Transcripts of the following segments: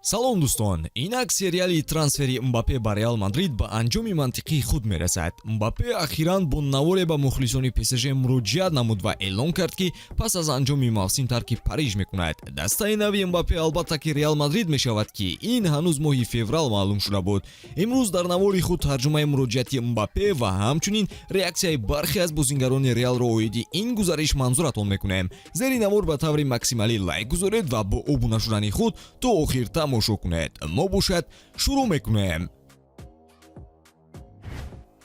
Салом, дӯстон! Инак сериали трансфери Мбаппе ба Реал Мадрид ба анҷоми мантиқии худ мерасад. Мбаппе ахиран бо наворе ба мухлисони ПСЖ муроҷиат намуд ва эълон кард, ки пас аз анҷоми мавсим тарки Париж мекунад. Дастаи нави Мбаппе, албатта, ки Реал Мадрид мешавад, ки ин ҳанӯз моҳи феврал маълум шуда буд. Имрӯз дар навори худ тарҷумаи муроҷиати Мбаппе ва ҳамчунин реаксияи бархе аз бозингарони Реалро оиди ин гузариш манзуратон мекунем. Зери навор ба таври максималӣ лайк гузоред ва бо обуна шудани худ то охир тамошо кунед. Мо бошад, шурӯъ мекунем.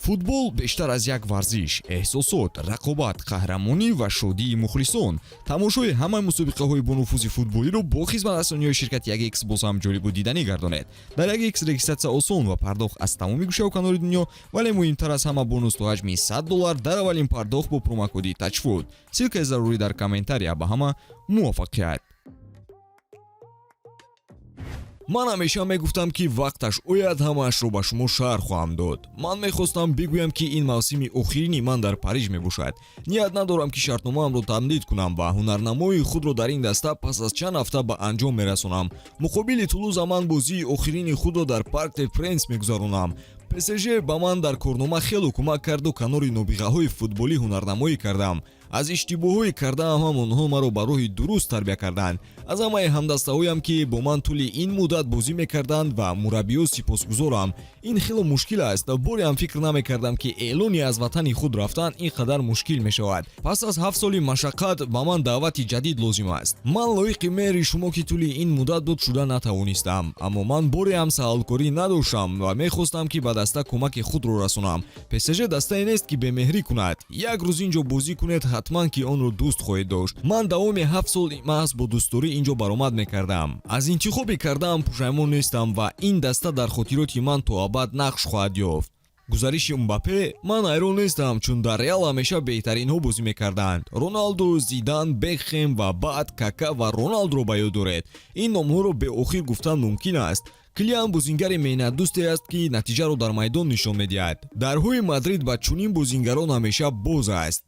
Футбол бештар аз як варзиш: эҳсосот, рақобат, қаҳрамонӣ ва шодии мухлисон. Тамошои ҳамаи мусобиқаҳои бонуфузи футболиро бо хизматрасониҳои ширкати 1X боз ҳам ҷолибу диданӣ гардонед. Дар 1X регистратсия осон ва пардохт аз тамоми гӯшаву канори дунё, вале муҳимтар аз ҳама, бонус то ҳаҷми 100 доллар дар аввалин пардохт бо промокоди ТАЧФУТ. Ссылкаи зарурӣ дар комментария. Ба ҳама муваффақият! Ман ҳамеша мегуфтам, ки вақташ ояд, ҳамаашро ба шумо шарҳ хоҳам дод. Ман мехостам бигӯям, ки ин мавсими охирини ман дар Париж мебошад. Ният надорам, ки шартномаамро тамдид кунам ва ҳунарнамои худро дар ин даста пас аз чанд ҳафта ба анҷом мерасонам. Муқобили Тулуза ман бозии охирини худро дар Парк де Пренс мегузаронам. ПСЖ ба ман дар корнома хело кӯмак карду канори нобиғаҳои футболӣ ҳунарнамоӣ кардам. Аз иштибоҳҳои кардаам ҳам онҳо маро ба роҳи дуруст тарбия карданд. Аз ҳамаи ҳамдастаҳоям, ки бо ман тӯли ин муддат бозӣ мекарданд, ва мураббиё сипосгузорам. Ин хело мушкил аст. Боре ҳам фикр намекардам, ки эълони аз ватани худ рафтан ин қадар мушкил мешавад. Пас аз 7 соли машаққат ба ман даъвати ҷадид лозим аст. Ман лоиқи меҳри шумо, ки тӯли ин муддат буд, шуда натавонистам, аммо ман боре ҳам саҳлкорӣ надоштам ва мехостам, ки ба даста кӯмаки худро расонам. ПСЖ дастае нест, ки бемеҳрӣ кунад. Як рӯз ин ҷо бозӣ кунед, ҳатман ки онро дӯст хоҳед дошт. Ман давоми 7 сол маҳз бо дӯстдорӣ ин ҷо баромад мекардам. Аз интихобе кардаам пушаймон нестам ва ин даста дар хотироти ман то абад нақш хоҳад ёфт. Гузариши Мбаппе: ман ҳайрон нестам, чун дар Реал ҳамеша беҳтаринҳо бозӣ мекарданд: Роналду, Зидан, Бекхем ва баъд Кака ва Роналдуро ба ёд доред. Ин номҳоро беохир гуфтан мумкин аст. Килиан бозингари меҳнатдӯсте аст, ки натиҷаро дар майдон нишон медиҳад. Дарҳои Мадрид ба чунин бозингарон ҳамеша боз аст.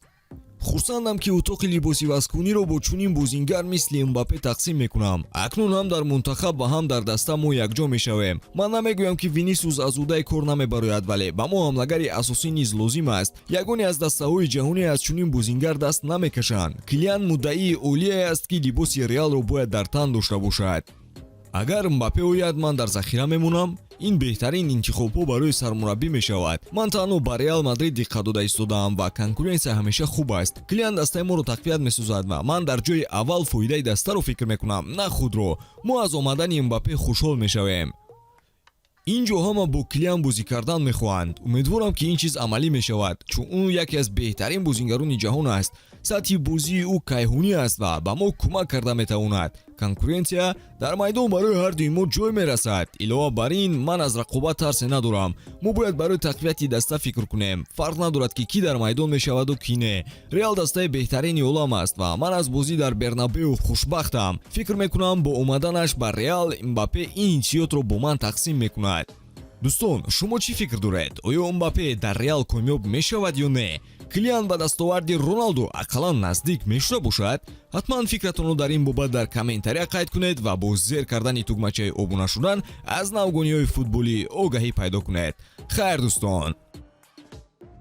Хурсандам, ки утоқи либосивазкуниро бо чунин бозингар мисли Мбаппе тақсим мекунам. Акнун ҳам дар мунтахаб ва ҳам дар даста мо якҷо мешавем. Ман намегӯям, ки Винисиус аз ӯҳдаи кор намебарояд, вале ба мо ҳамлагари асосӣ низ лозим аст. Ягоне аз дастаҳои ҷаҳонӣ аз чунин бозингар даст намекашанд. Килиан муддаии олие аст, ки либоси Реалро бояд дар тан дошта бошад. Агар Мбаппе ояд, ман дар захира мемонам. Ин беҳтарин интихобҳо барои сармураббӣ мешавад. Ман танҳо ба Реал Мадрид диққат дода истодаам ва конкуренсия ҳамеша хуб аст. Килиан дастаи моро тақвият месозад ва ман дар ҷои аввал фоидаи дастаро фикр мекунам, на худро. Мо аз омадани Мбаппе хушҳол мешавем. Ин ҷо ҳама бо Килиан бозӣ кардан мехоҳанд. Умедворам, ки ин чиз амалӣ мешавад, чун ӯ яке аз беҳтарин бозингарони ҷаҳон аст. Сатҳи бозии ӯ кайҳонӣ аст ва ба мо кӯмак карда метавонад. Конкуренсия дар майдон барои ҳардуи мо ҷой мерасад. Илова бар ин, ман аз рақобат тарсе надорам. Мо бояд барои тақвияти даста фикр кунем. Фарқ надорад, ки кӣ дар майдон мешаваду кӣ не. Реал дастаи беҳтарини олам аст ва ман аз бозӣ дар Бернабеу хушбахтам. Фикр мекунам, бо омаданаш ба Реал Мбаппе ин ҳиссиётро бо ман тақсим мекунад. Дӯстон, шумо чӣ фикр доред? Оё Мбаппе дар Реал комёб мешавад ё не? Килиан ба дастоварди Роналду ақаллан наздик мешуда бошад? Ҳатман фикратонро дар ин бобат дар комментария қайд кунед ва бо зер кардани тугмачаи обуна шудан аз навгониҳои футболӣ огаҳӣ пайдо кунед. Хайр, дӯстон.